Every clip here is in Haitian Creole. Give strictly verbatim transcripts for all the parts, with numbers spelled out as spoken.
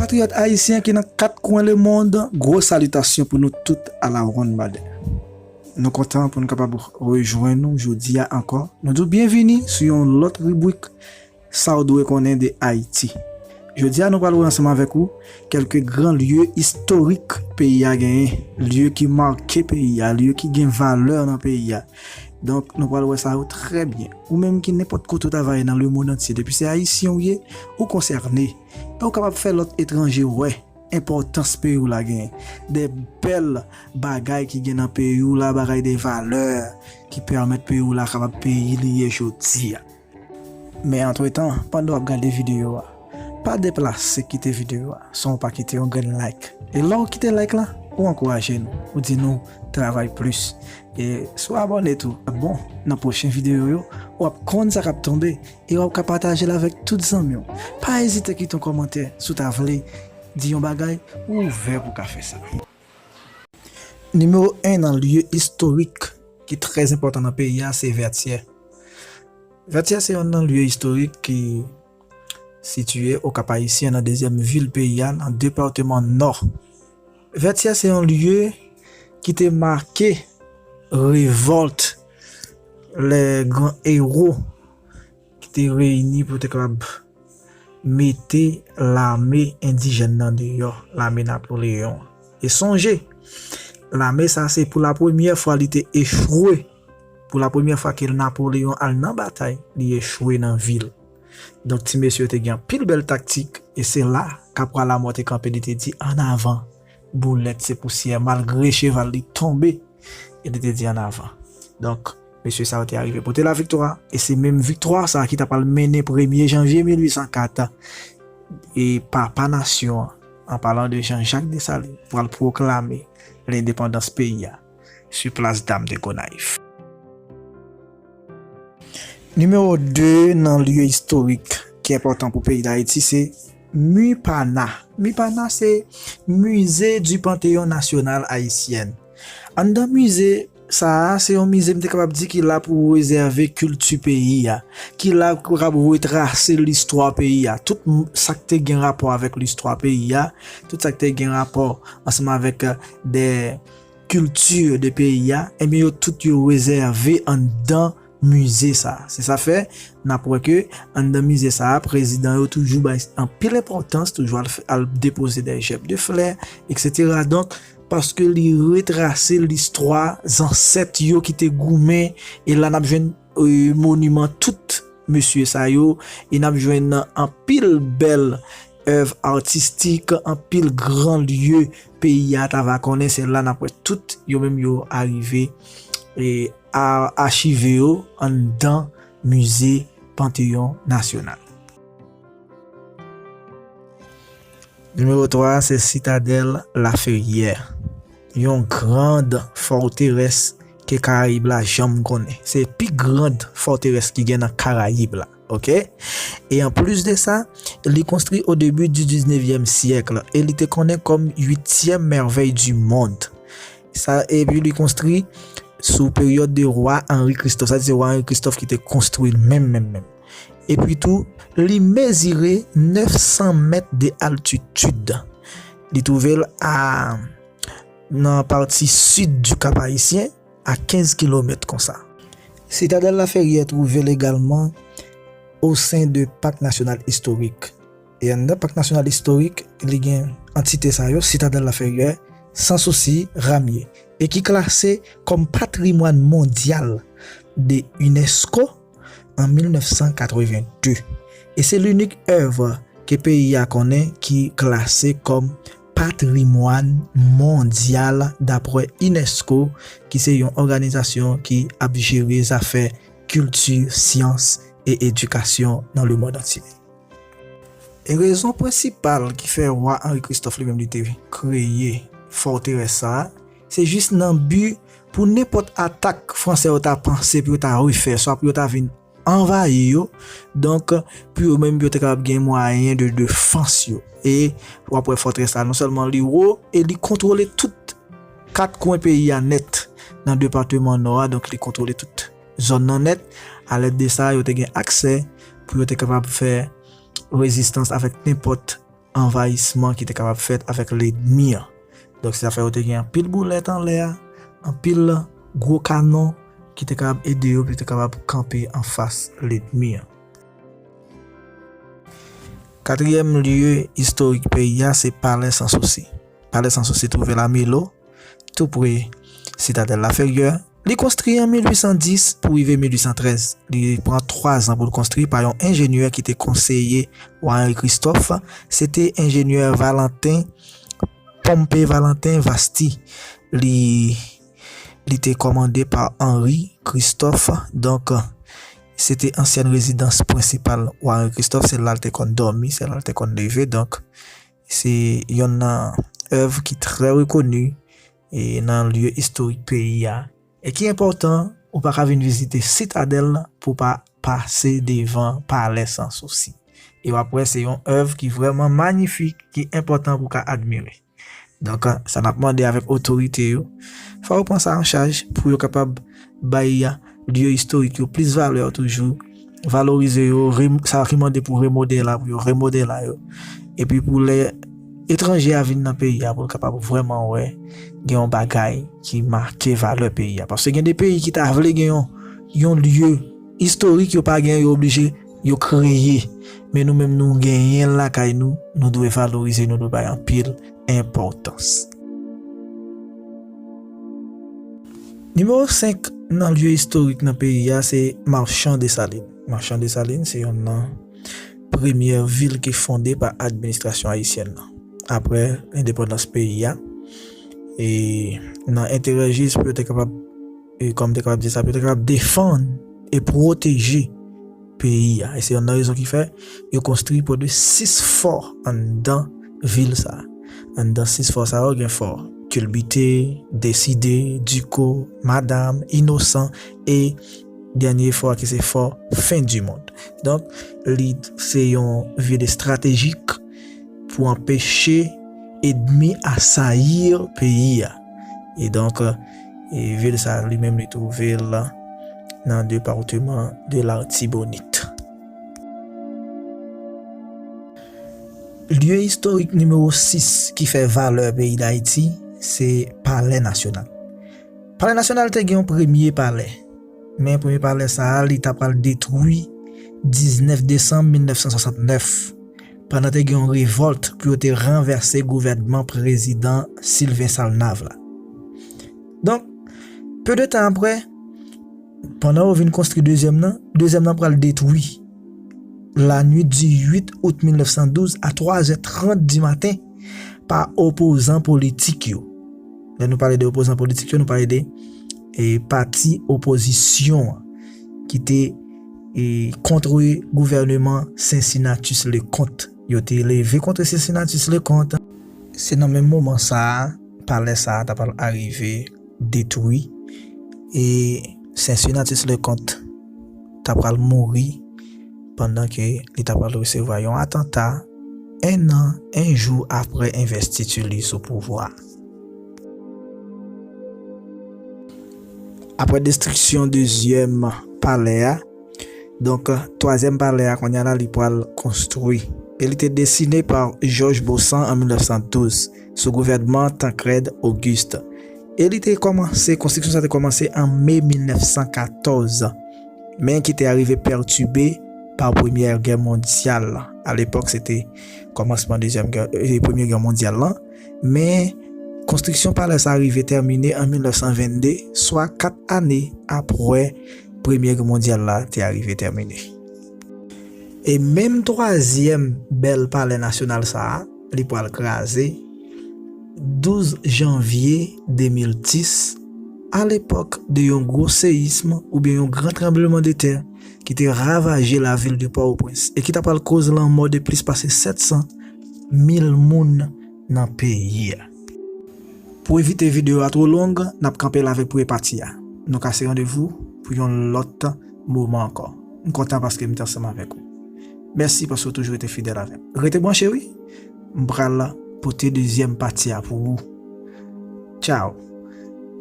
Patriyòt ayisyen ki nan kat kwen lemonn, gwo salitasyon pou nou tout à la ronde, brother. Nou kontan pou nou kapab rejwenn nou jodi a ankò. Nou di w byenvini sou yon lòt ribrik Sa w dwe konnen de Ayiti. Jodi a, nou pral wè ansanm avèk ou kèlke gran lye istorik peyi a genyen, lye ki make peyi a, lye ki gen valè nan peyi a. Donk, nou pral wè sa yo trè byen. Ou menm ki nenpòt kote w ta va ye nan lemonn antye, depi se Ayisyen w ye, ou konsène. E w kapab fè lòt etranje wè enpòtans peyi w la genyen. De bèl bagay ki gen nan peyi w la, bagay de valè ki pèmèt peyi w la kapab peyi li ye jodi a. Men antretan, pandan w ap gade videyo a, pa deplase kite videyo a san w pa kite yon grenn like. E lè w kite like la, ou ankouraje nou, ou di nou travay plis. E si w abòne tou, ap bon, nan pwochen videyo yo, w ap konn sa k ap tonbe e w ap ka pataje l avèk tout zanmi w. Pa ezite kite yon kòmantè si w ta vle di yon bagay, ou ouvè pou w ka fè sa. Nimewo en nan lye istorik ki trè enpòtan nan peyi a, se Vètyè. Vètyè se youn nan lye istorik ki sitiye Okap Ayisyen, nan dezyèm vil peyi a, nan depatman Nò. Vètyè se yon lye ki te make revòlt lè gran ewo ki te reyini pou te kapab mete lame endijèn nan deyò, lame Napoleyon. E sonje, lame sa se pou la premyè fwa li te echwe. Pou la premyè fwa ke Napoleyon al nan batay, li echwe nan vil. Donk, ti mesye yo te gen anpil bèl taktik, e se la Kapral Lamò te kanpe, li te di, "Ann avan, boulèt se pousyè," malgre cheval li tonbe, e li te di, "Ann avan." Donk, mesye sa yo te arive pote laviktwa, e se menm viktwa sa ki ta pral mennen premye janvye mil uit san kat, e papa nasyon an, an palan de Jean-Jacques Dessalines, pral pwoklame lendepandans peyi a sou plas Dam de Gonayv. Nimewo de nan lye istorik ki enpòtan pou peyi Dayiti se Mipana. Mipana se Musée du Panthéon National Haïtien. Anndan mize sa a, se yon mize m te kapab di ki la pou rezève kilti peyi a, ki la pou kapab retrase listwa peyi a. Tout m- sa k te gen rapò avèk listwa peyi a, tout sa k te gen rapò ansanm avèk, euh, de kilti de peyi a, ebyen, yo tout yo rezève anndan mize sa a. Se sa fè, n ap wè ke anndan mize sa a, prezidan yo toujou bay anpil enpòtans, toujou al, al depoze de jèb de flè, etsetera. Donk, paske li retrase listwa zansèt yo ki te goumen, e la n ap jwenn, e, moniman tout mesye sa yo, e n ap jwenn anpil bèl èv atistik, anpil gran lye peyi a ta va konnen. Se la n ap wè tout yo menm yo arive, e, a- achive yo anndan mize Panteyon Nasyonal. Nimewo twa a se Sitadèl Laferyè, yon gran fòterès ke Karayib la janm konnen. Se pi gran fòterès ki gen nan Karayib la, oke? E anplis de sa, li konstwi o debi di diznevyèm syèk e li te konnen kòm uityèm mèvèy di mond. Sa, epi li konstwi sou peryòd de wa Henri Christophe. Sa se wa Henri Christophe ki te konstwi l menm, menm, menm. Epi tou, li mezire nèf san mèt de altitid. Li twouve l a, nan pati sid di Kap Ayisyen, a kenz kilomèt konsa. Sitadèl Laferyè twouve l egalman o sen de Pak Nasyonal Istorik. E anndan Pak Nasyonal Istorik, li gen antite sa yo, Sitadèl Laferyè, Sans Souci, Ramye, e ki klase kòm patrimwàn mondyal de UNESCO an mil nèf san katreven de. E se linik èv ke peyi a konnen ki klase kòm patrimwàn mondyal dapre UNESCO, ki se yon òganizasyon ki ap jere zafè kilti, syans e edikasyon nan lemonn antye. E rezon prensipal ki fè wa Henri Christophe li menm li te kreye fòterès sa a, se jis nan bi pou nenpòt atak Franse yo ta panse pou yo ta refè, swa pou yo ta vin anvayi yo. Donk, pou yo menm, yo te kapab gen mwayen de defans yo. E w ap wè fòterès la, non sèlman li wo, e li kontwole tout kat kwen peyi a nèt nan depatman Nò a. Donk, li kontwole tout zòn nan nèt. Alèd de sa, yo te gen aksè pou yo te kapab fè rezistans avèk nenpòt anvayisman ki te kapab fèt avèk lènmi an. Donk, se sa fè yo te gen anpil boulèt anlè a, anpil gwo kanon ki te kapab ede yo pou yo te kapab kanpe anfas lènmi an. Katriyèm lye istorik peyi a se Palè Sansousi. Palè Sansousi twouve l a Milo, tou pre Sitadèl Laferyè. Li konstwi an mil uit san dis pou rive mil uit san trèz. Li pran twa zan pou l konstwi pa yon enjenyè ki te konseye wa Henri Christophe. Se te enjenyè Valentin, Pompée Valentin Vasty. Li, li te kòmande pa Henri Christophe. Donk, se te ansyèn rezidans prensipal wa Henri Christophe. Se la l te konn dòmi, se la l te konn leve. Donk, se yonn nan èv ki trè rekoni e nan lye istorik peyi a. E ki enpòtan, ou pa ka vin vizite Sitadèl pou pa pase devan Palè Sansousi. E w ap wè se yon èv ki vrèman manyifik, ki enpòtan pou w ka admire. Donk, sa n ap mande avèk otorite yo, fò yo pran sa an chaj pou yo kapab bay lye istorik yo plis valè toujou, valorize yo, re-, sa ki mande pou remodè la, pou yo remodè la yo. Epi pou lè etranje a vin nan peyi a, pou l kapab vrèman wè gen yon bagay ki make valè peyi a. Paske gen de peyi ki ta vle gen yon, yon lye istorik, yo pa gen, yo oblije, yo kreye. Men nou menm, nou genyen l lakay nou, nou dwe valorize, nou dwe bay anpil enpòtans. Nimewo senk nan lye istorik nan peyi a se Marchand Dessalines. Marchand Dessalines se yonn nan premyè vil ki fonde pa administrasyon ayisyèn nan. Apre endepandans peyi a, e nan enterè jis pou yo te kapab, e kòm te kapab di sa, pou yo te kapab defann e pwoteje peyi a. E se yonn nan rezon ki fè yo konstwi pre de sis fò anndan vil sa a. Anndan sis fò sa yo gen fò Culbuté, Décidé, Ducos, Madame, Innocent e dènye fò a ki se fò Fin du Monde. Donk, li se yon vil estratejik pou anpeche ènmi asayi peyi a. E donk, e vil sa a li menm li twouve l nan depatman de Latibonit. Lye istorik nimewo sis ki fè valè peyi Dayiti, se Palè Nasyonal. Palè Nasyonal te gen yon premye palè, men premye palè sa a, li ta pral detwi diznèf desanm mil nèf san swasantnèf, pandan te gen yon revòlt pou yo te ranvèse gouvènman prezidan Sylvain Salnav la. Donk, pe de tan apre, pandan yo vin konstwi dezyèm nan, dezyèm nan pral detwi lannuit du huit août mil nèf san douz a twa zè trant di maten pa opozan politik yo. Lè nou pale de opozan politik yo, nou pale de, e, pati opozisyon an ki te, e, kontre gouvèneman Cincinnatus Leconte. Yo te leve kontre Cincinnatus Leconte. Se nan menm moman sa a, palè sa a ta pral arive detwi e Cincinnatus Leconte ta pral mouri pandan ke li ta pral resevwa yon atanta en an, en jou apre envestiti li sou pouvwa. Apre destriksyon dezyèm palè a, donk, twazyèm palè a, kounye a la, li pral konstwi. E li te desine pa Georges Baussan an mil nèf san douz, sou gouvènman Tancrède Auguste. E li te kòmanse, konstriksyon sa te kòmanse an me mil nèf san katòz, men ki te arive pètibe pa Premyè Gè Mondyal. Alepòk, se te kòmansman dezyèm gè, e, Premye Gè Mondyal lan. Men, konstriksyon palè sa a rive tèmine an mil nèf san vennde, swa kat ane apre Premye Gè Mondyal la te arive tèmine. E menm twazyèm bèl palè nasyonal sa a, li pral kraze douz janvye de mil dis, alepòk de yon gwo seyism oubyen yon gran tranblemanntè ki te ravaje lavil de Pòtoprens e ki ta pral koz lanmò de plis pase sèt san mil moun nan peyi a. Pou evite videyo a twò long, n ap kanpe la avèk premye pati a. Nou kase randevou pou yon lòt moman ankò. M kontan paske m te ansanm avèk ou. Mèsi paske w toujou rete fidèl avè m. Rete branche wi. M pral pote dezyèm pati a pou ou. Tchao.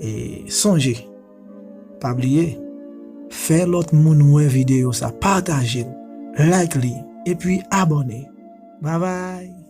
E sonje, pa bliye, fè lòt moun wè videyo sa, pataje l, like li, epi abòne. Babay!